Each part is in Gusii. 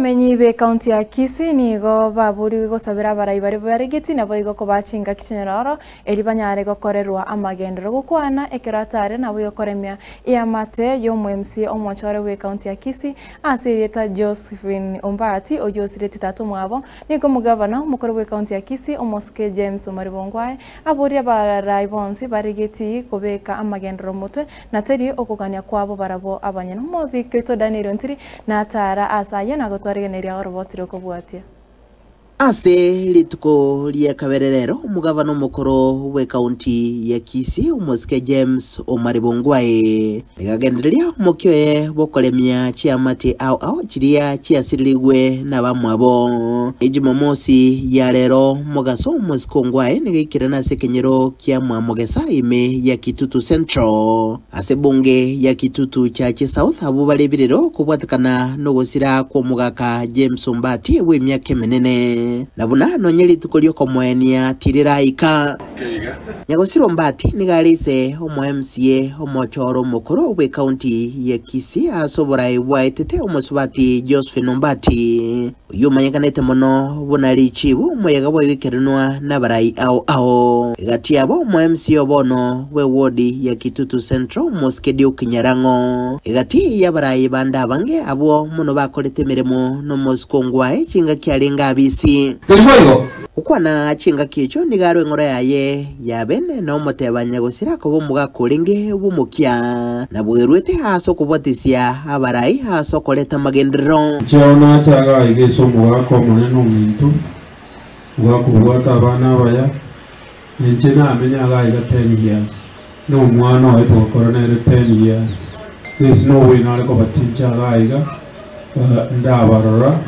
Abamenyi b'Ekaunti ya Kisii nigo baborigwe gosabera abarai baria baregeti naboigo kobaa chingaki chinyororo erio banyare gokorerwa amagenderero gokwana ekero atare naboigo koremia eamate y'omo-MC omochore bw'Ekaunti ya Kisii ase erieta Josephine Ombati oyio osiretie tata omwabo nigo omogavana omokoro bw'Ekaunti ya Kisii omosike James Omariba Ongwae Aborie abarai bonsi barigetie kobeka amagenderero omotwe, na teri okogania kwabo barabwo abanyene. Omoriki oito Danieli Ontiri natara aase ayio na gotwarigeneria oroboti rw'okobwatia. Ase rituko ria kabere rero, omogavana omokoro bw'ekaunti ya Kisii, omosike James Omari Bongwae, nigo agendereria omokia oye bw'okoremia chiamate ao ao chiria chiasirerigwe nabamwabo. Ejumamosi ya rero mogaso omosike Ongwae nigo aikerana ase ekenyoro kia Mwamogesa ime ya Kitutu Central. Ase ebunge ya Kitutu Chache South abwo bare ebirero kobwatekana nogosira kw'omogaka James Ombati bw'emiaka emenene, na buna nonye rituko ri'okomoenia tiriraika. Nyagosira Ombati nigo are ise omo MCA omochoro omokoro bw'ecounty ya Kisii ase oborai bwaetete omosubati Josephine Ombati, oyio omanyekanete mono buna richibu omoyega bw'egekerenwa nabarai ao ao. Egati yabo omo MCA o bono bw'ewodi ya Kitutu Central Mosike Duke Nyarang'o. Egati y'abarai bande abange abwo mono bakorete emeremo nomosike ongwae chingaki arenge abisi. Teri boigo? Gokwana chingaki echio nigo arwe eng'ora yaye ya bene na omoteba nyagosira koba omogaka orenge bw'omokia, na bweruete ase okobwatisia abarai ase okoreta amagenderero. Inche ao nache agaiga ase omogaka omonene ominto, ogakobwata abana abaya, na inche namenye agaiga ten years, na omwana oye togakora nere ten years. There no way nare kobatincha agaiga. Ndabarora,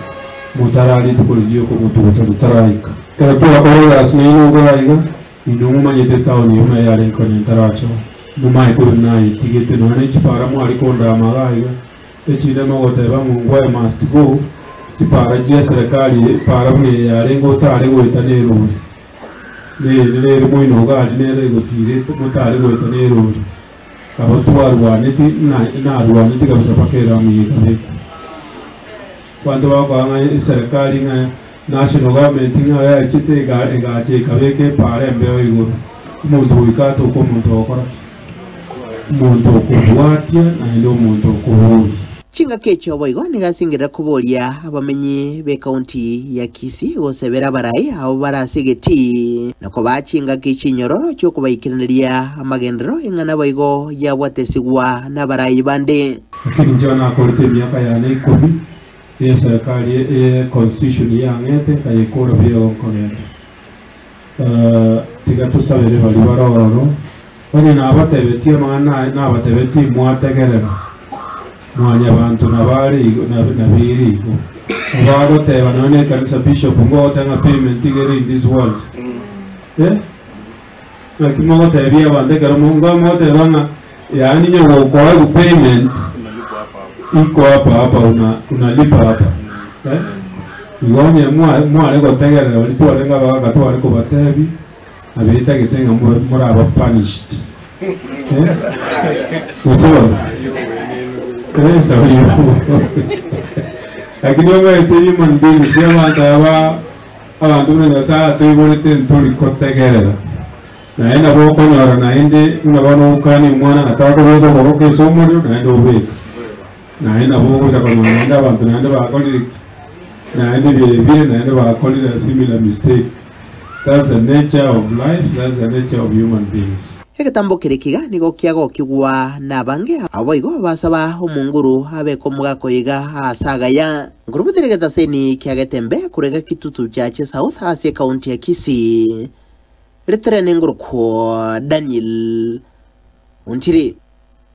motarara rituko riria okomotuguta ritaraika. Ekero twakora egasi nainwe iga iga, inwe momanyete etaoni eye buna yarenge konya ntaracha oo. Momaete buna nayetigete, nonya ne chipara mware kondama iga iga, echinde mogoteba ng'a Ongwae must go, chipara chia serikali epara buna eye yarenge otare goeta ne erori. Nere rero moino iga aria nere egotirete motare goeta ne erori. Nabo twarwaneti, narwaneti kabisa mpaka eramu eye ekabekwa. Abanto bakoa ng'a eserekari ng'a national government ng'a yachete egacha ekabeka epaara embeo igoro. Omonto goika atoke omonto ogokora ki? Omonto okobwatia naende omonto okoboria. Chingaki echio boigo nigo asingerera koboria abamenyi b'ekaunti ya Kisii gosebera abarai abwo bare ase egetii, na kobaa chingaki chinyororo chi'okobaikeraneria amagenderero eng'ana boigo yabwatesigwa nabarai bande. Lakini inche nakorete emiaka yane ikomi eye serikali eye constitution yang'ete nkayekora buya igo nkogenda. Tiga tosabere baria bare ororo, onye nabatebetie amang'ana nabatebetie mwategerera. Mwanyabanto nabare igo, nabeire igo. Nabo agoteba nonya na ekanisa bishop ngogoteba ng'a payment iga ere in this world. Eh? Naki mogotebia abanto ekero mogoteba ng'a yaani nyogokoa payment iko hapa hapa una unalipa hapa. Eh? Igo onye mware gotegerera baria twarenge abagaka tware kobatebia, nabetagete ng'a moraba punished. Eh? Gose bono? Eh, sorry. Lakini omanyete human beings abanto aba abanto buna Nyasaye atoiborete ntori kotegerera. Naye nabo okonyora naende buna bono ogokania omwana ng'a takobeka okoboko ase omorero naende obeka. Naye nabo ogocha konyora naende abanto naende bakorire ki? Naende bebire naende bakorire a similar mistake. That's the nature of life, that's the nature of human beings. Egetambo keria kiga nigo kiagokigwa nabange, abwo boigo basaba omonguru abeke omogaka oyo iga aase agaya. Nkorubutere egetaseni kia Getembe korwa Gakitutu Chache South ase ekaunti ya Kisii. Ritere nengorokwo Daniel Ontiri.